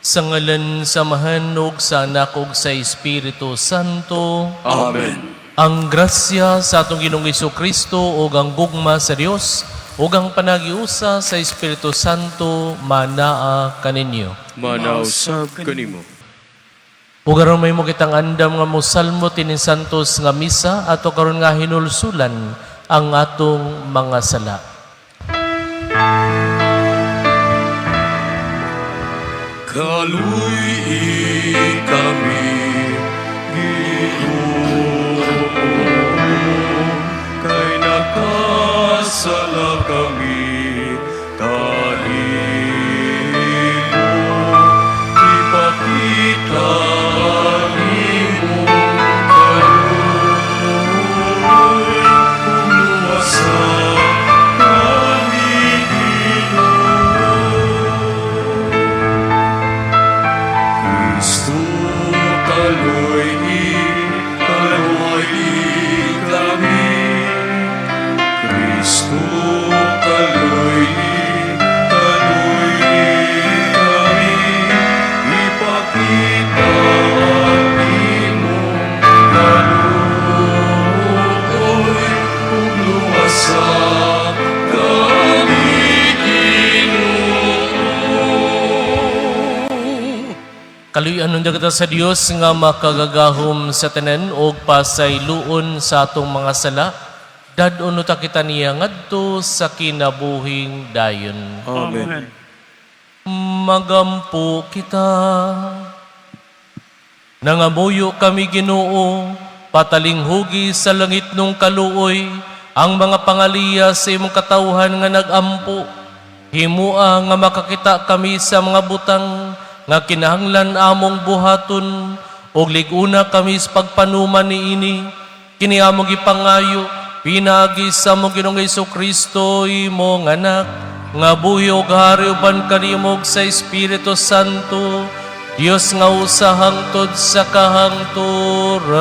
Sa ngalan sa Amahan ug sa Anak ug sa Espiritu Santo. Amen. Ang grasya sa atong Ginoong Kristo ug ang gugma sa Dios ug ang panagiusa sa Espiritu Santo manaa kaninyo. Manausab kanimo. Ug aron may mo kitang andam nga mosalmo tining santos nga misa, ato karon nga hinulsulan ang atong mga sala. Kaluy kami, Ginoo, kay nakasala kami kanimo. Ipakita nimo kaluoy, ug luwasa kami, Ginoo. Kristo, kaluy-i, kaluy-i kami. Kristo, kaluy-i, kaluy-i kami. Ipakita ang imong kaluoy, ug luwasa kami, Ginoo. Kaluy-an unta kita sa Dios nga makagagahom sa tanan ug pasayloon sa atong mga sala. Dad-on ta kita niya ngadto sa kinabuhing dayon. Amen. Magampo kita. Nangamuyo kami, Ginoo, patalinghugi sa langitnong kaluoy ang mga pangaliya sa imong katawhan nga nagampo. Himua nga makakita kami sa mga butang nga kinahanglan among buhaton ug lig-una kami sa pagpanuman niini. Kini among gipangayo pinaagi sa among Ginoong Kristo, imong Anak, nga buhi ug hari uban kanimo ug sa Espiritu Santo, Dios nga usa hangtod sa kahangturan.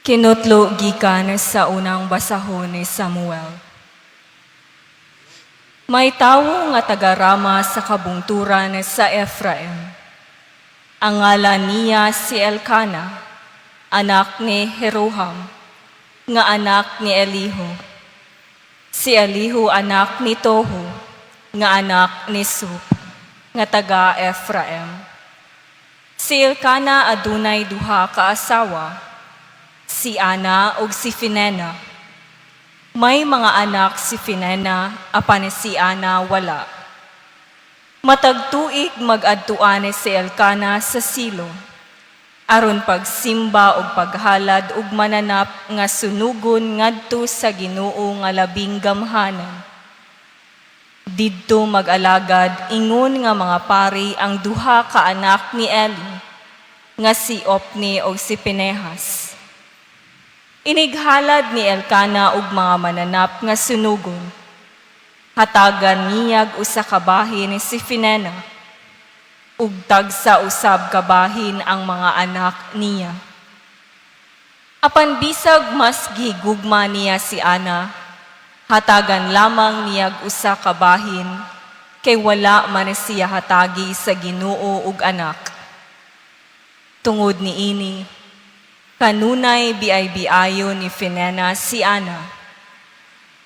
Kinutlo gikan sa unang basahon ni Samuel. May tawo nga taga-Rama sa kabungturan sa Efraim. Ang ngalan niya si Elcana, anak ni Jeroham, nga anak ni Elihu. Si Elihu anak ni Tohu, nga anak ni Sup, nga taga Efraim. Si Elcana adunay duha ka asawa, si Ana ug si Finena. May mga anak si Finena, apan si Ana wala. Matag tuig mag-adtuan si Elcana sa Silo, aron pagsimba ug paghalad og mananap nga sunugon ngadto sa Ginoo nga Labing Gamhanan. Didto mag-alagad ingon nga mga pari ang duha ka anak ni Eli, nga si Opni ug si Pinehas. Inighalad ni Elcana og mga mananap nga sunugon. Hatagan niyag usa ka bahin si Finena, ug tagsa usab ka bahin ang mga anak niya. Apan bisag mas gihigugma niya si Ana, hatagan lamang niyag usa ka bahin, kay wala man siya hatagi sa Ginoo og anak. Tungod niini, kanunay biay-biayon ni Finena si Ana.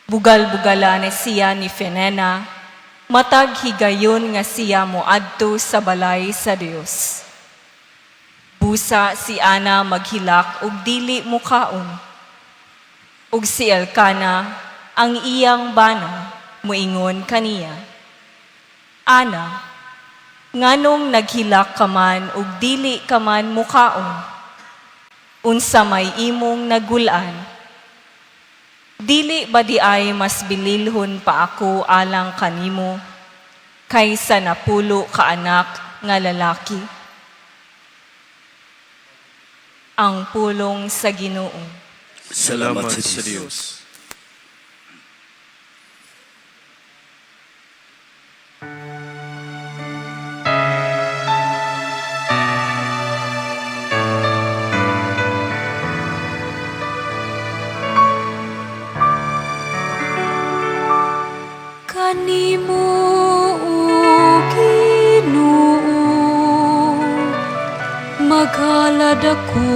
Bugal-bugala ni siya ni Finena, matag higayon nga siya moadto sa balay sa Dios. Busa si Ana maghilak ug dili mukaon. Ug si Elcana, ang iyang bana, muingon kaniya, "Ana, nganong naghilak ka man ug dili ka man mukaon? Unsa may imong nagul-an? Dili ba diay mas bililhon pa ako alang kanimo kaysa 10 ka anak nga lalaki?" Ang pulong sa Ginoo. Salamat sa Dios. Maghalad ako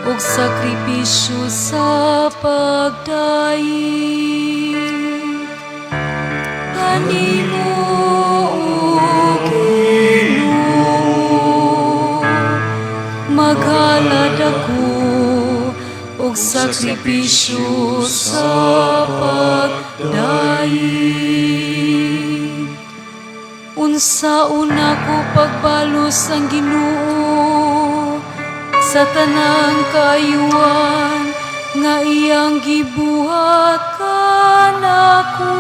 og sakripisyo sa pagdayeg kanimo, O Ginoo. Maghalad ako og sakripisyo sa pagdayeg. Unsaon nako pagbalos ang Ginoo sa tanang kaayuhan nga iyang gibuhat kanako?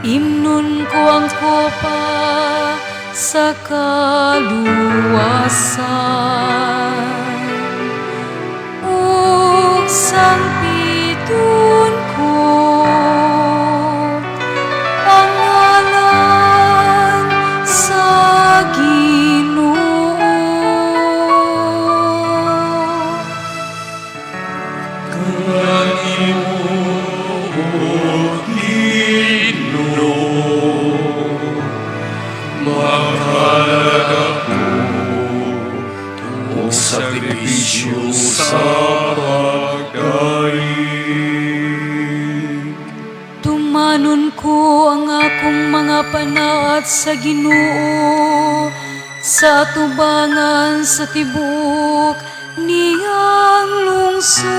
Imnon ko ang kopa sa kaluwasan ug sangpiton ko ang ngalan sa Ginoo. Kanimo, Ginoo, maghalad ako og sakripisyo sa pagdayeg. Tumanon ko ang akong mga panaad sa Ginoo sa atubangan sa tibuok niyang lungsod.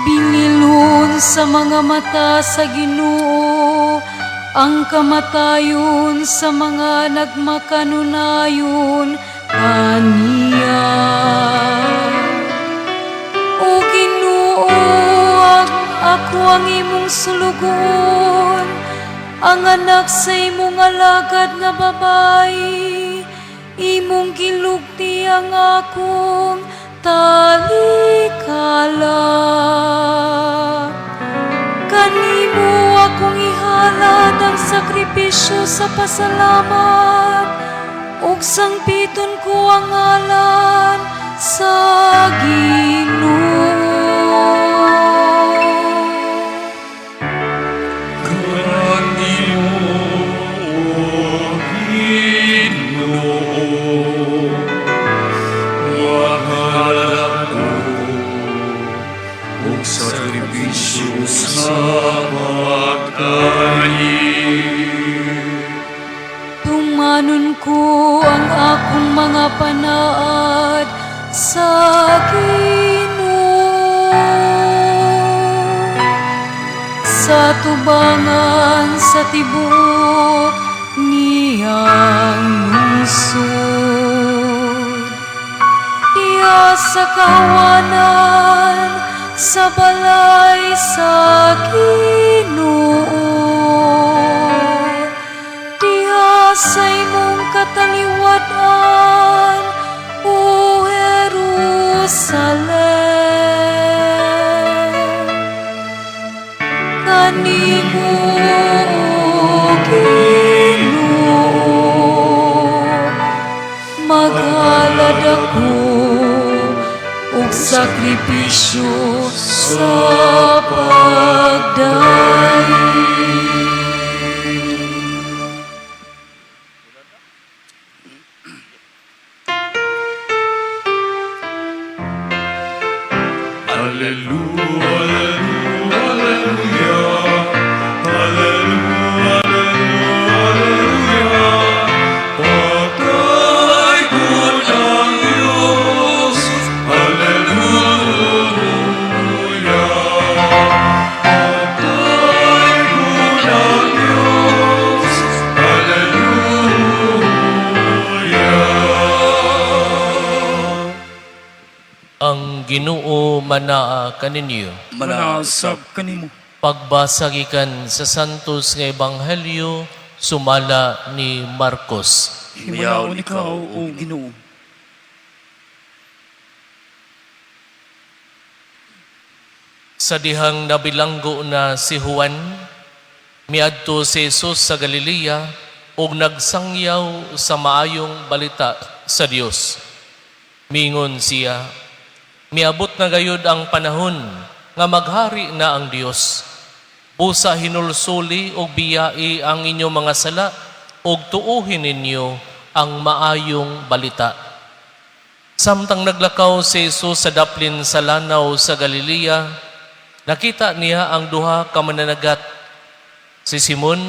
Bililhon sa mga mata sa Ginoo ang kamatayon sa mga nagmakanunayon kaniya. O Ginoo, ako ang imong sulugoon, ang anak sa imong alagad nga babayi. Imong gilugti ang akong talikala. Kanimo akong ihalad ang sakripisyo sa pasalamat, ug sangpiton ko ang ngalan sa Ginoo. Kanimo, O Ginoo, maghalad ako og sakripisyo sa pagdayeg. Tumanon ko ang akong mga panaad sa Ginoo sa tubangan sa tibuok niyang lungsod. Diha sa kahawanan sa balay sa Ginoo, diha sa imong kataliwat-an, O Jerusalem. Kanimo, O Ginoo, maghalad ako og sakripisyo sa pagdayeg. Alleluia, alleluia, alleluia, alleluia. Pagdaygon ang Diyos, Alleluia. Pagdaygon ang Diyos, Alleluia. Ang Ginoo manaa kaninyo. Manaa sab kanimo. Pagbasa gikan sa Santos nga Ebanghelyo sumala ni Marcos. Himayaon ikaw, O Ginoo. Sa dihang nabilanggo na si Juan, miadto si Jesus sa Galilea ug nagsangyaw sa maayong balita sa Dios. Mingon siya, "Miabot na gayud ang panahon nga maghari na ang Dios. Busa hinulsuli og biyai ang inyong mga sala. ug tuuhin ninyo ang maayong balita. Samtang naglakaw si Jesus sa daplin sa lanaw sa Galilea, nakita niya ang duha ka mananagat, si Simon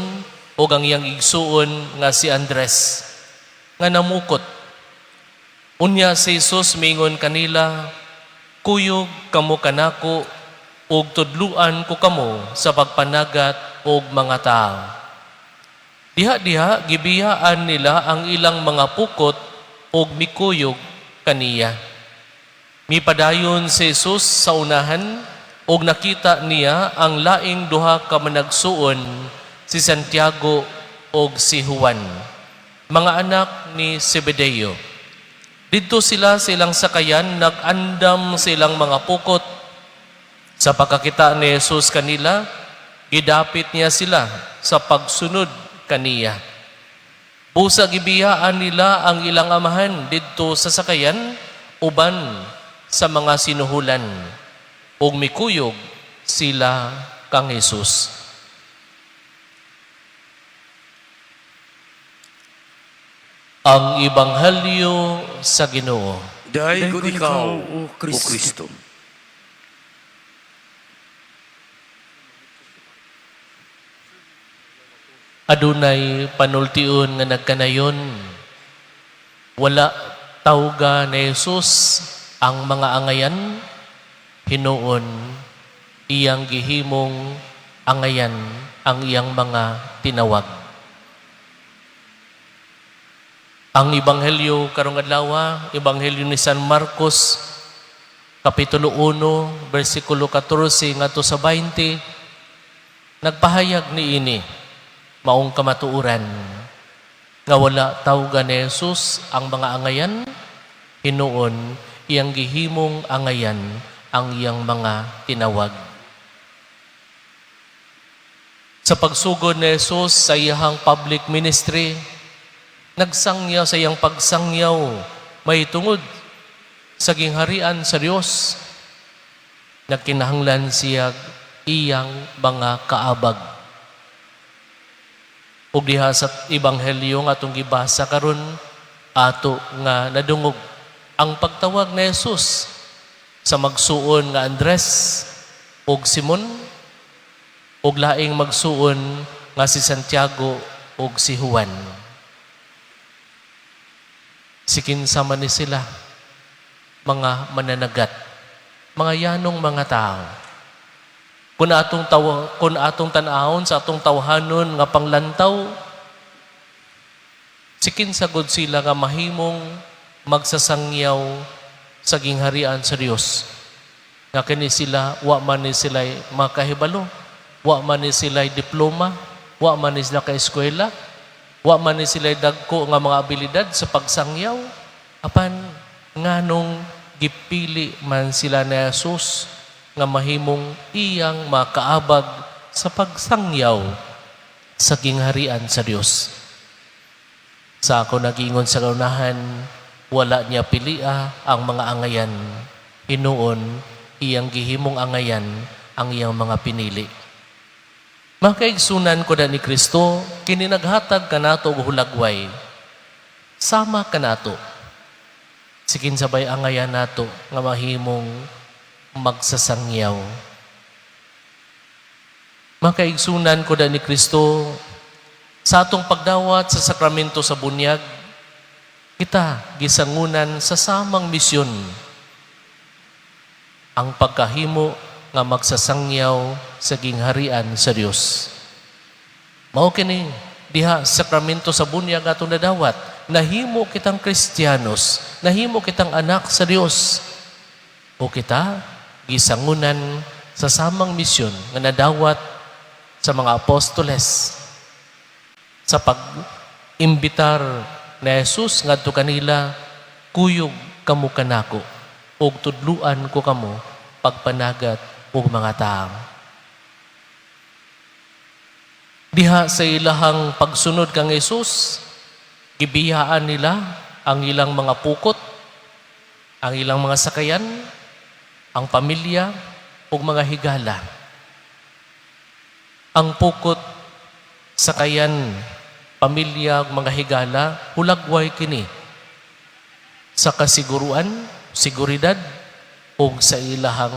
ug ang iyang igsuon nga si Andres, nga namukot. Unya si Jesus mingon kanila, "Kuyog kamo kanako ug tudluan ko kamo sa pagpanagat og mga tao." Diha-diha gibiyaan nila ang ilang mga pukot ug mikuyog kaniya. Mipadayon si Jesus sa unahan ug nakita niya ang laing duha ka managsuon, si Santiago ug si Juan, mga anak ni Zebedeo. Didto sila sa ilang sakayan, nag-andam sa ilang mga pukot. Sa pagkakita ni Jesus kanila, gidapit niya sila sa pagsunod kaniya. Busa gibiyaan nila ang ilang amahan didto sa sakayan uban sa mga sinuhulan ug mikuyog sila kang Jesus. Ang Ebanghelyo sa Ginoo. Daygon ikaw, O Kristo. Kristo. Adunay panultion nga nagkanayon. Wala tawga ni Jesus ang mga angayan, hinuon iyang gihimong angayan ang iyang mga tinawag. Ang Ebanghelyo karong adlaw, Ebanghelyo ni San Marcos, Kapitulo 1, versikulo 14 ngadto sa 20, nagpahayag niini maong kamatuoran nga wala tawga ni Jesus ang mga angayan, hinuon iyang gihimong angayan ang iyang mga tinawag. Sa pagsugod ni Jesus sa iyang public ministry, nagsangyaw sa iyang pagsangyaw may tungod sa gingharian sa Dios. Nagkinahanglan siya iyang mga kaabag. Ug diha sa ebanghelyo nga atong gibasa karon, ato nga nadungog ang pagtawag ni Jesus sa magsuon nga Andres ug Simon ug laing magsuon nga si Santiago ug si Juan. Si kinsa man ni sila, mga mananagat, mga yanong mga tao. Kung atong tan-awon sa atong tawhanon nga panglantaw, si kinsa gud sila nga mahimong magsasangyaw sa gingharian sa Dios? Nga kini sila, wa man ni sila makahibalo, wa man ni sila diploma, wa man ni sila ka-eskwela, wa man ni sila dagko nga mga abilidad sa pagsangyaw. Apan nganong gipili man sila ni Jesus nga mahimong iyang makaabag sa pagsangyaw sa gingharian sa Dios? Sa ako nagingon sa kaunahan, wala niya pilia ang mga angayan. Hinuon, iyang gihimong angayan ang iyang mga pinili. Makaigsunan ko na ni Kristo, kini naghatag kanato og hulagway. Sama kanato. Sikin sabay angayan nato nga mahimong magsasangyaw. Makaigsunan ko na ni Kristo, sa atong pagdawat sa sakramento sa bunyag, kita gisangunan sa samang misyon, ang pagkahimo nga magsasangyaw sa gingharian sa Dios. Mao kini diha sakramento sa bunyag atong nadawat, nahimo kitang Kristiyanos, nahimo kitang anak sa Dios. O kita gisangunan sa samang misyon nga nadawat sa mga apostoles sa pag-imbitar ni Jesus ngadto kanila, "Kuyog kamo kanako ug tudluan ko kamo pagpanagat og mga tao." Diha sa ilahang pagsunod kang Jesus, gibiyaan nila ang ilang mga pukot, ang ilang mga sakayan, ang pamilya ug mga higala. Ang pukot, sakayan Pamilya ug mga higala, hulagway kini sa kasiguruan, seguridad ug sa ilahang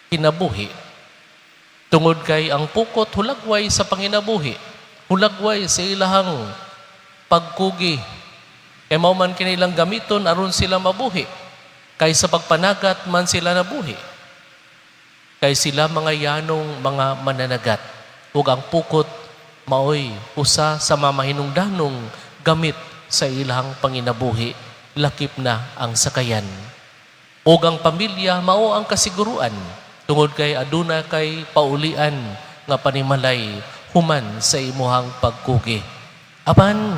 kinabuhi. Tungod kay ang pukot hulagway sa panginabuhi, hulagway sa ilahang pagkugi. Kay mao man kinilang gamiton aron sila mabuhi. Kay sa pagpanagat man sila nabuhi. Kay sila mga yanong mga mananagat. Ug ang pukot maoy usa sa mamahinungdanong gamit sa ilahang panginabuhi, lakip na ang sakayan. Ug ang pamilya mao ang kasiguruan tungod kay aduna kay paulian nga panimalay human sa imuhang pagkugi. Apan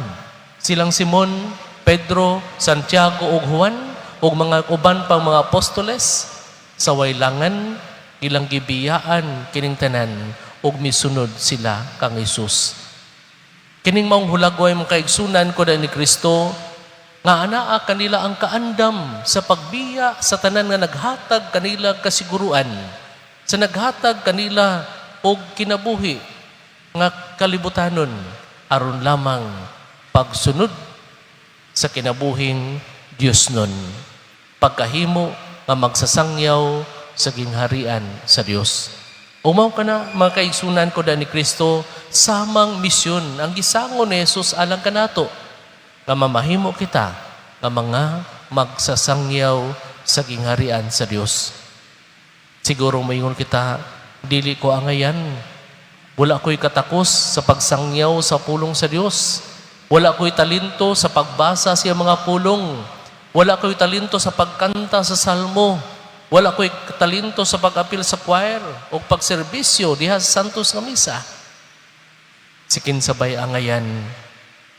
silang Simon, Pedro, Santiago ug Juan ug mga uban pang mga apostoles, sa waylangan ilang gibiyaan kining tanan ug misunod sila kang Hesus. Kining maong hulagway, mga kaigsunan ko ni Kristo, nga anaa kanila ang kaandam sa pagbiya sa tanan nga naghatag kanila kasiguruan, sa naghatag kanila og kinabuhi nga kalibutanon, aron lamang pagsunod sa kinabuhing Dios nun, pagkahimo nga magsasangyaw sa gingharian sa Dios. Ug mao kana, mga kaigsunan ko ni Kristo, samang misyon ang gisango ni Jesus alang kanato nga mamahimo kita nga mga magsasangyaw sa gingharian sa Dios. Siguro moingon kita, "Dili ko angayan. Wala ko'y katakos sa pagsangyaw sa pulong sa Dios. Wala ko'y talento sa pagbasa sa mga pulong. Wala ko'y talento sa pagkanta sa salmo. Wala ko'y talento sa pag-apil sa choir o pagserbisyo diha sa Santos nga Misa." Sikin sabay angayan,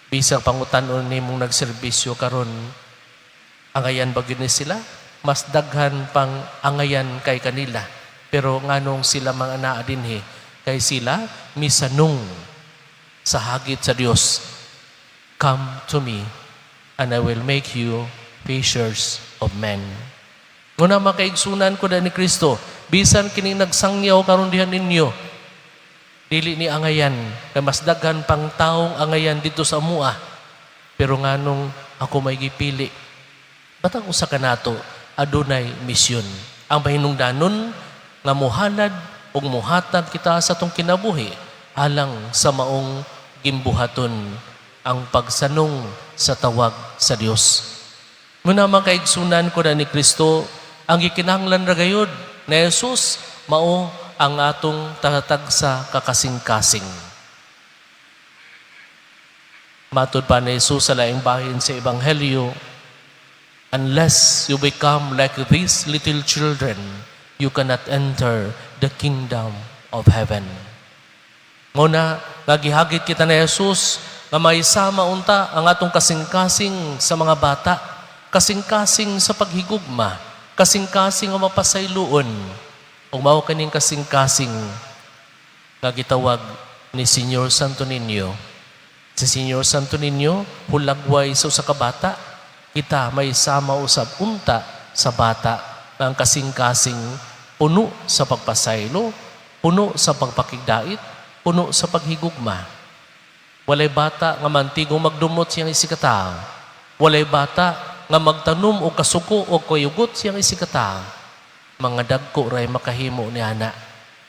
bisag pangutan-on nimong nagserbisyo karon, angayan ba gyud ni sila? Mas daghan pang angayan kay kanila. Pero nganong sila mga naa dinhi? Kay sila misanong sa hagit sa Dios. "Come to me and I will make you fishers of men." Nguna, makaigsunan ko ni Kristo, bisan kining nagsangyaw karon dihan ninyo, dili ni angayan, kay mas daghan pang taong angayan dito sa amua. Pero nganong ako may gipili? Batang usa kanato adunay misyon. Ang mahinungdanon nga muhalad ug muhatag kita sa atong kinabuhi alang sa maong gimbuhaton, ang pagsanong sa tawag sa Dios. Muna, mga kaigsunan ko na ni Kristo, ang gikinahanglan ra gayud ni Jesus mao ang atong tagatagsa kakasing-kasing. Matud pa ni Jesus sa laing bahin sa Ebanghelyo, "Unless you become like these little children, you cannot enter the kingdom of heaven." Muna, nga gihagit kita ni Jesus nga may sama unta ang atong kasing-kasing sa mga bata, kasing-kasing sa paghigugma, kasing-kasing nga mapasayloon, ug mao kaning kasing-kasing nga gitawag ni Señor Santo Niño. Si Señor Santo Niño hulagway sa usa ka bata, kita may sama usab unta sa bata nga ang kasing-kasing puno sa pagpasaylo, puno sa pagpakigdait, puno sa paghigugma. Walay bata nga mantigong magdumot siyang isigkatawo. Walay bata nga magtanom og kasuko o kayugot siyang isigkatawo. Mga dagko ray makahimo ni ana.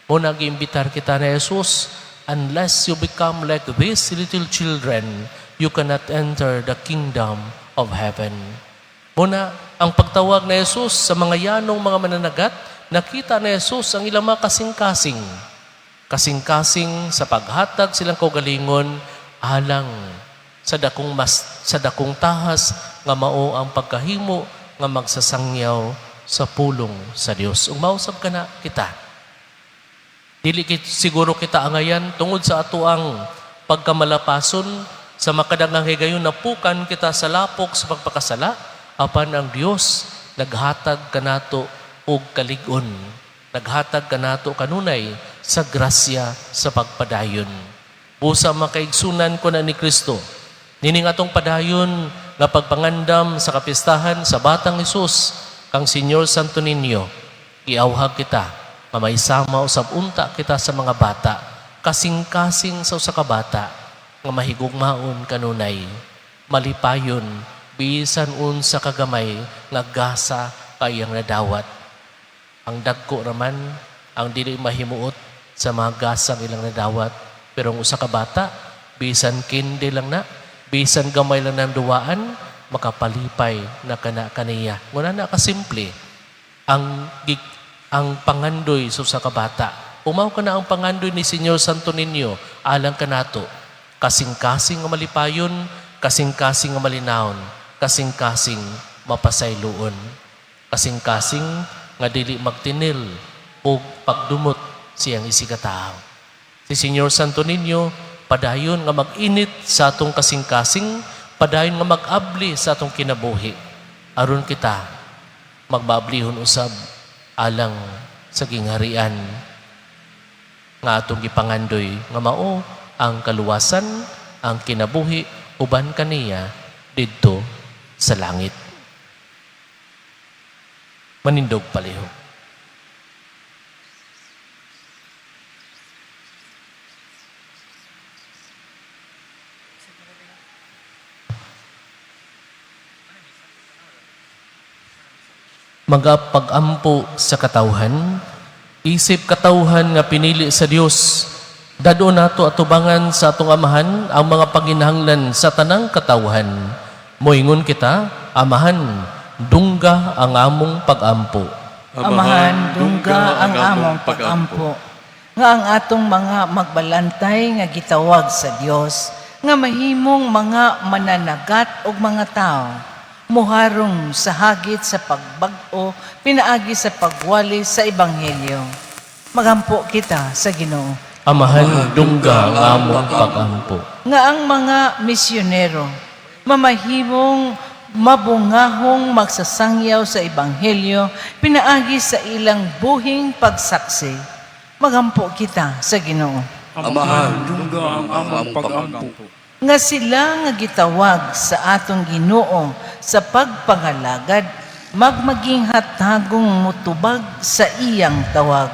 Mo giimbitar kita ni Jesus, "Unless you become like these little children, you cannot enter the kingdom of heaven." Muna, ang pagtawag ni Jesus sa mga yanong mga mananagat, nakita ni Jesus ang ilang mga kasing-kasing. Kasing-kasing sa paghatag silang kaugalingon alang sa dakong tahas nga mao ang pagkahimo nga magsasangyaw sa pulong sa Dios. Ug mausab kana kita. Dili siguro kita angayan tungod sa atoang pagkamalapason sa makadaghang higayon, napukan kita sa lapok sa pagpakasala, apan ang Dios naghatag kanato og kalig-on. Naghatag kanato kanunay sa grasya sa pagpadayon. Busa, makaigsunan ko na ni Kristo, nining atong padayon nga pagpangandam sa kapistahan sa Batang Hesus kang Señor Santo Niño, giawhag kita nga maisama usab unta kita sa mga bata, kasing-kasing sa usa ka bata. nga mahigugmaon kanunay, malipayon bisan unsa kagamay nga gasa kayang nadawat. Ang dagko raman ang dili mahimuot sa mga gasang ilang nadawat. Pero ang usa ka bata, bisan kindi lang na, bisan gamay lang ng duwaan, makapalipay na kana kaniya. Wala na kasimple ang pangandoy sa usa ka bata. Umaw ka na ang pangandoy ni Señor Santo Niño alang kanato. Kasing-kasing nga malipayon, kasing-kasing nga malinawon, kasing-kasing mapasayloon, kasing-kasing nga dili magtinil o pagdumot siyang isigkatawo. Si Señor Santo Niño padayon nga mag-init sa atong kasing-kasing, padayon nga mag-abli sa atong kinabuhi. Aron kita magmaablihon usab alang sa gingharian nga atong gipangandoy nga mao ang kaluwasan, ang kinabuhi uban kaniya didto sa langit. Manindog palihog. Magapag-ampo sa katawhan, isip katawhan nga pinili sa Dios. Dad-on nato atubangan sa atong Amahan ang mga panginahanglan sa tanang katawhan. Moingon kita, Amahan, dungga ang among pag-ampo. Amahan, dungga ang among pag-ampo. Nga ang atong mga magbalantay nga gitawag sa Dios, nga mahimong mga mananagat og mga tao, muharong sa hagit sa pagbag-o, pinaagi sa pagwali sa ebanghelyo. Magampo kita sa Ginoo. Amahan, dungga ang among pag-ampo. Nga ang mga misyonero mamahimong mabungahong magsasangyaw sa ebanghelyo pinaagi sa ilang buhing pagsaksi. Magampo kita sa Ginoo. Amahan, dungga ang among pag-ampo. Nga sila nga gitawag sa atong Ginoo sa pagpangalagad magmaging hatagong mutubag sa iyang tawag.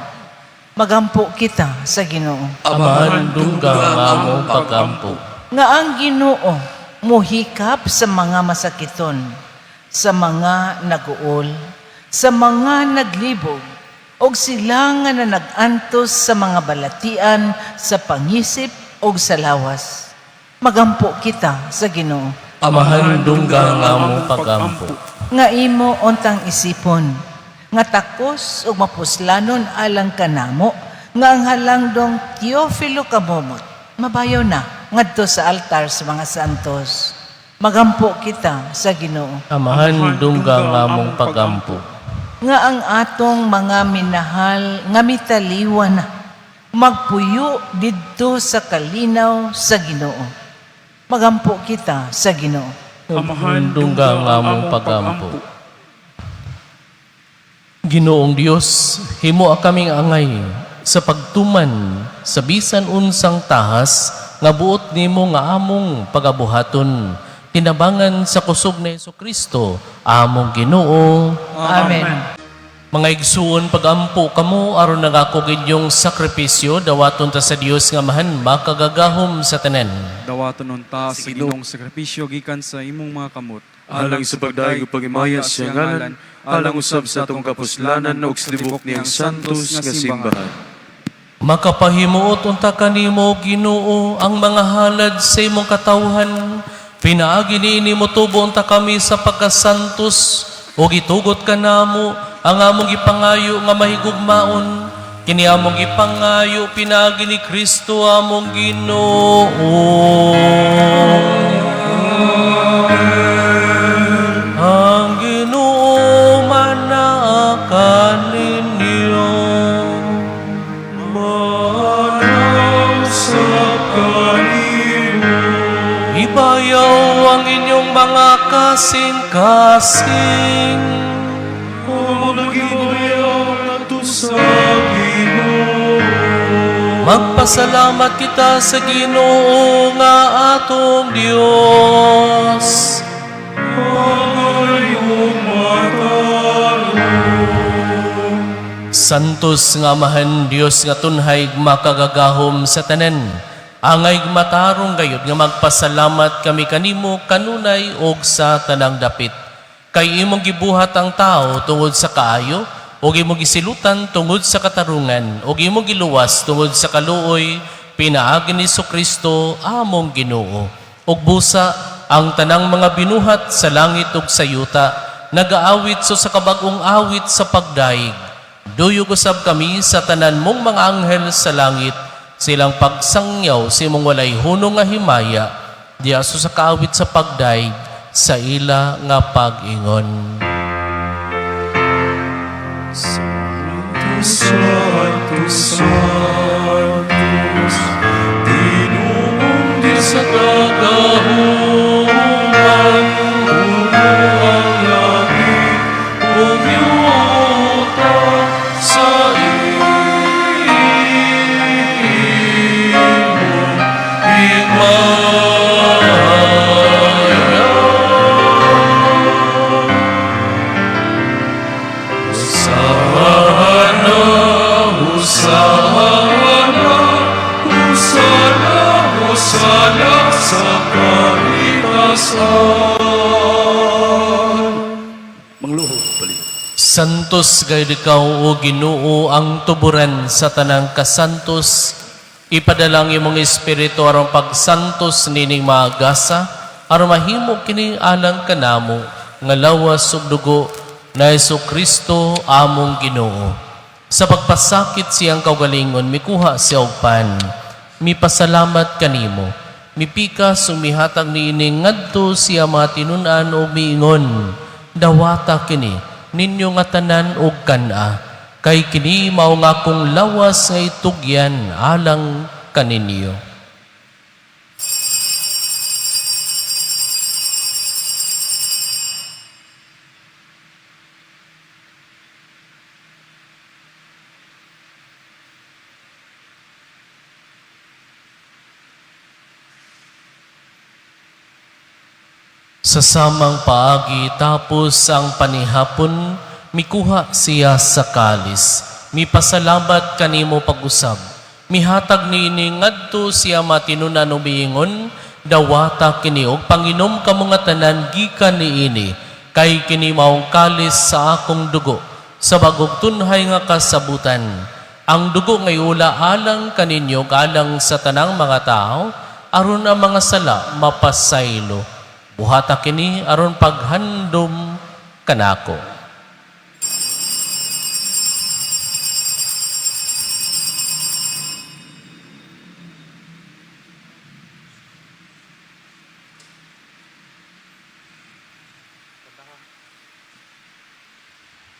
Magampo kita sa Ginoo. Amahan, dungga ang among pag-ampo. Nga ang Ginoo muhikap sa mga masakiton, sa mga naguol, sa mga naglibog, og sila nga nanagantos sa mga balatian sa pangisip og sa lawas. Magampo kita sa Ginoo. Amahan, dungga ang among pag-ampo. Nga imo untang isipon, nga takos ug mapuslanon alang kanamo, nga ang halangdong Teofilo Kamomot, mabayaw na ngadto sa altar sa mga santos. Magampo kita sa Ginoo. Amahan, dungga ang among pag-ampo. Nga ang atong mga minahal nga mitaliwa na, magpuyo didto sa kalinaw sa Ginoo. Magampo kita sa Ginoo. Amahan, dungga ang among pag-ampo. Ginoong Dios, himoa kaming angay sa pagtuman sa bisan unsang tahas nga buot nimo nga among pagabuhaton, tinabangan sa kusog ni Kristo among Ginoo. Amen. Mga igsuon, pagampo kamo aron nagakog inyong sakripisyo dawaton ta sa Dios nga Amahan makagagahom sa tanan. Dawaton unta sa Ginoong sakripisyo gikan sa imong mga kamot. Alang sa pagdayeg ug pagimaya sa iyang ngalan, alang usab sa atong kapuslanan ug sa tibok niyang santos nga simbahan. Makapahimuot unta kanimo, Ginoo, ang mga halad sa imong katawhan. Pinaagi niini motubo unta kami sa pagkasantos ug itugot kanamo ang among gipangayo nga mahigugmaon. Kini among gipangayo pinaagi ni Kristo among Ginoo. Ang Ginoo manaa kaninyo. Manang sa kanimo. Ibayaw ang inyong mga kasing-kasing. Amo nagibayaw ngadto sa Ginoo. Magpasalamat kita sa Ginoo nga atong Dios. Pangayong matarong. Santos nga Amahan, Dios nga tunhay makagagahom sa tanan. Angay matarong gayud nga magpasalamat kami kanimo kanunay og sa tanang dapit. Kay imong gibuhat ang tao tungod sa kaayo, ug imong gisilutan tungod sa katarungan, ug imong giluwas tungod sa kaluoy, pinaagi ni Kristo among Ginoo. Ug busa ang tanang mga binuhat sa langit ug sa yuta, nagaawit so sa kabag-ong awit sa pagdayeg. Duyog usab kami sa tanan mong mga anghel sa langit, silang pagsangyaw sa imong walay hunong nga himaya, diha so sa kaawit sa pagdayeg sa ila nga pag-ingon. Santo, Sanctus, Ginoong Diyos sa kagahuman, puno ang langit ug yuta sa imong himaya. Hosana, Hosana, Hosana, Hosana sa kalitasan. Mangluhod palihog. Santos gayud ikaw o Ginoo ang tuburan sa tanang kasantos. Ipadala ang imong espiritu aron pagsantos nining mga gasa aron mahimo kini alang kanamo nga lawas ug dugo na Hesus Kristo among Ginoo. Sa pagpasakit siyang kaugalingon mikuha siya og pan. Mipasalamat kanimo. Mipikas ug mihatag niini ngadto siya mga tinun-an ug miingon, dawata kini ninyo nga tanan og kan-a, kay kini mao nga akong lawas nga itugyan alang kaninyo. Sa samang paagi tapos ang panihapon, mikuha siya sa kalis. Mipasalamat kanimo pag-usab. Mihatag niini ngadto siya matinunan ug miingon, dawata kini og panginom kamo nga tanan gikan niini, kay kini maong kalis sa akong dugo sa bagong tunhay nga kasabutan. Ang dugo nga iula alang kaninyo ug alang sa tanang mga tao, aron ang mga sala mapasaylo. Buhata kini aron paghandom kanako.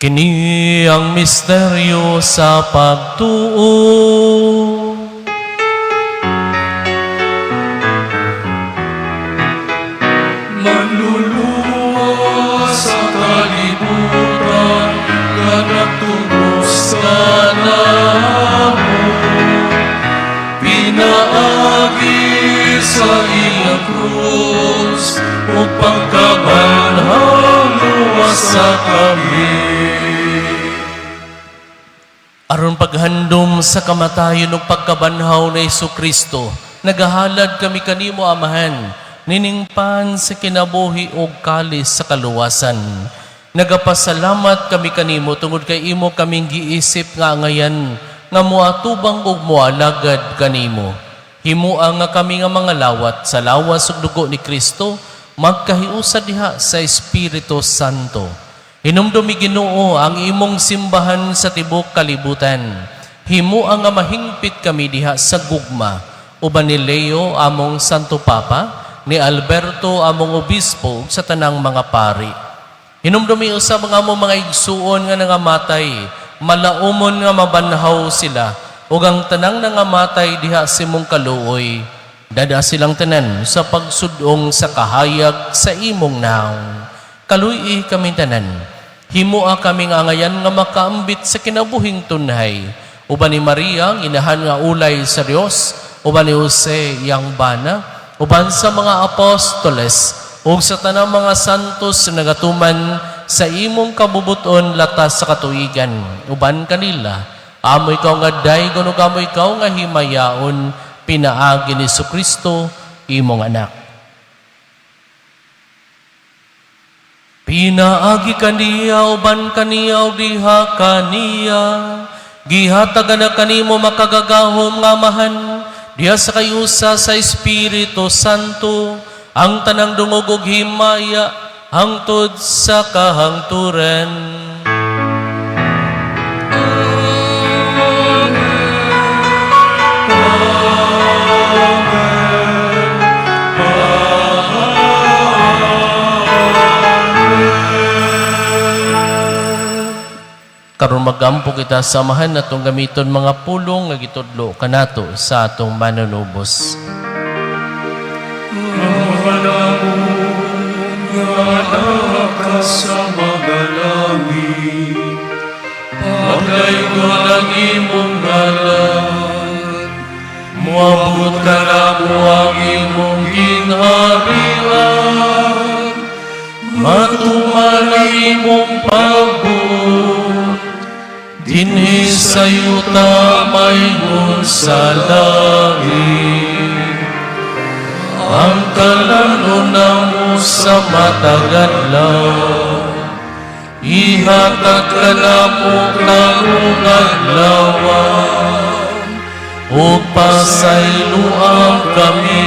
Kini ang misteryo sa pagtuo. Manluluwas sa kalibutan, nga nagtubos kanamo. Pinaagi sa iyang krus, ug pagkabanhaw luwasa kami. Aron paghandom sa kamatayon ug pagkabanhaw ni Kristo, nagahalad kami kanimo, Amahan, nining pan sa kinabuhi ug kalis sa kaluwasan. Nagapasalamat kami kanimo tungod kay imo kaming giisip nga angayan nga moatubang ug moalagad kanimo. Himua nga kami nga mga lawat sa lawas ug dugo ni Kristo magkahiusa diha sa Espiritu Santo. Hinumdumi, Ginoo, ang imong simbahan sa tibok kalibutan. Himua nga mahingpit kami diha sa gugma uban ni Leo among Santo Papa, ni Alberto among obispo ug sa tanang mga pari. Hinumdumi usab ang among mga igsuon nga nangamatay, malaumon nga mabanhaw sila, ug ang tanang nangamatay diha sa imong kaluoy. Dad-a silang tanan sa pagsudong sa kahayag sa imong nawong. Kaluy-i kami tanan. Himua kaming angayan nga makaambit sa kinabuhing tunhay. Uban ni Maria, ang inahan nga ulay sa Dios, uban ni Jose iyang bana, uban sa mga apostoles, ug sa tanang mga santos na nagatuman sa imong kabubuton latas sa katuigan. Uban kanila, amo ikaw nga daygon ug amo ikaw nga himayaon, Pinaagi ni Kristo, imong anak. Pinaagi kaniya, uban kaniya, ug diha kaniya, gihatagan na kanimo, makagagahom nga Amahan, diha sa kayusa sa Espiritu Santo, ang tanang dungog ug himaya hangtod sa kahangturan. Karon magampo kita sa Amahan, atong gamiton mga pulong nga gitudlo kanato sa atong Manunubos. Nga sa mga langit, Paglaygon ang imong ngalan, muabot kanamo ang imong gingharian, matuman ang imong pagbuot, dinhi sa yuta maingon sa langit. Ang kalan-on namo sa matag adlaw, ihatag kanamo karong adlaw, ug pasayloa kami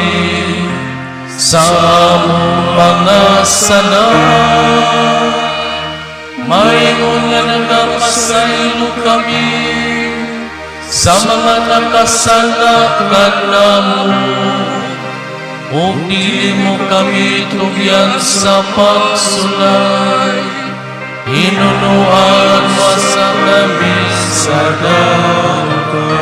sa among mga sala, maingon nga nagapasaylo kami sa mga nakasala kanamo, ug dili mo kami tugyan sa pagsulay, hinunuan mo sa kami sa dautan.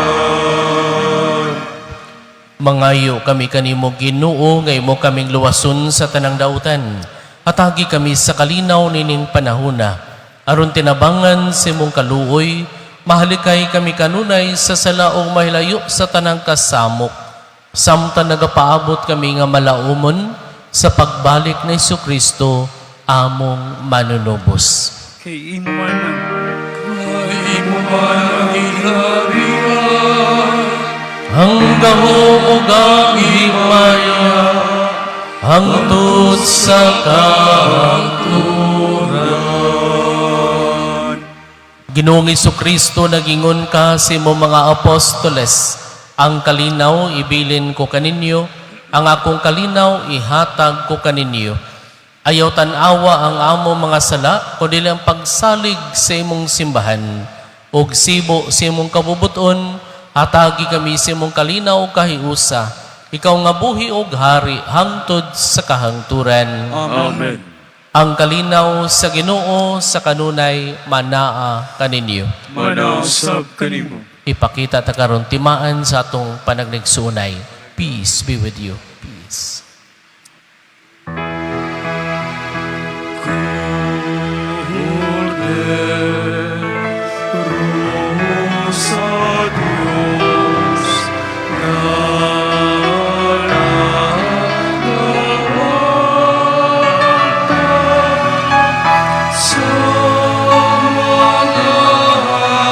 Mangayo kami kanimo, Ginoo, nga imo kaming luwason sa tanang dautan. Hatagi kami sa kalinaw nining panahona. Aron tinabangan sa imong kaluoy, mahalikay kami kanunay sa sala ug mahilayo sa tanang kasamok, samtang nagapaabot kami nga malaumon sa pagbalik ni Kristo, among Manunubos. Kay imo man ang Kay imo man ang gingharian, ang gahom ug ang himaya hangtod sa kahangturan. Ginoong Kristo, nagingon ka sa imong mga apostoles, "Ang kalinaw ibilin ko kaninyo, ang akong kalinaw ihatag ko kaninyo." Ayaw tan-awa ang among mga sala, kundi ang pagsalig sa imong simbahan. Ug sibo sa imong kabubuton, hatagi kami sa imong kalinaw kahiusa. Ikaw nga buhi og hari hangtod sa kahangturan. Amen. Ang kalinaw sa Ginoo sa kanunay manaa kaninyo. Manaa usab kanimo. Ipakita ta karon timaan sa atong panagnigsuonay. Peace be with you. Peace. Kordero sa Diyos nga nagawagtang sa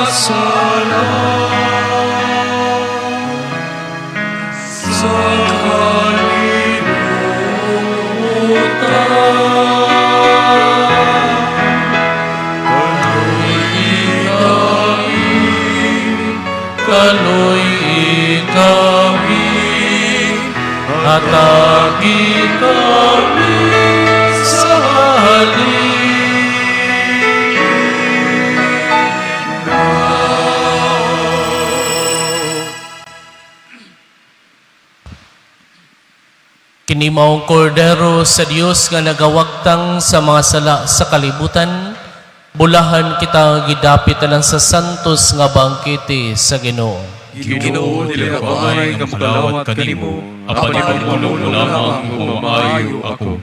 mga sala sa kalibutan. Kaloy kaloy kami, hatagi kami sa halin. Kini maong kordero sa Dios nga nagawagtang sa mga sala sa kalibutan, bulahan kita gidapit lang sa santos nga bangkete sa Ginoo. Ginoo, dili ako angay nga mokalawat kanimo, apan ipanghulo mo lamang ug mamaayo ako.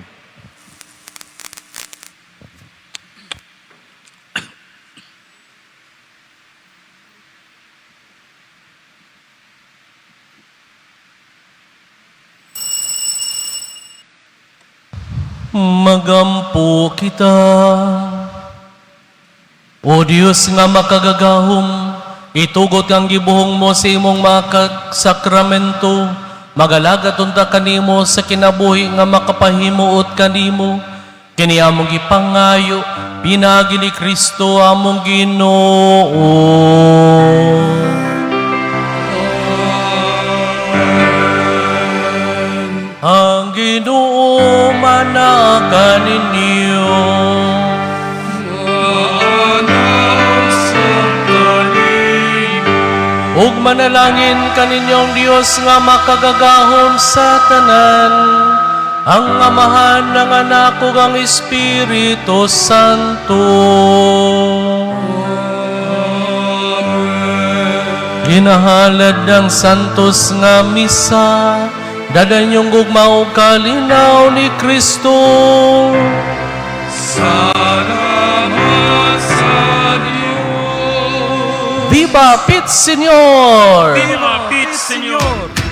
Magampo kita. O Diyos nga makagagahom, itugot ang gibuhong mo sa imong mga sakramento. Magalagad unta kanimo sa kinabuhi nga makapahimuot kanimo. Kini among gipangayo pinaagi ni Kristo among Ginoo. Ang Ginoo manaa kaninyo. Ug manalangin kaninyong Dios nga makagagahom sa tanan, ang Amahan, ang Anak ug ang Espiritu Santo. Ginahalad ng santos nga misa, dadan yung gugma ug kalinaw ni Kristo. Salamat sa Diyos. Viva Pit Señor! Viva Pit Señor!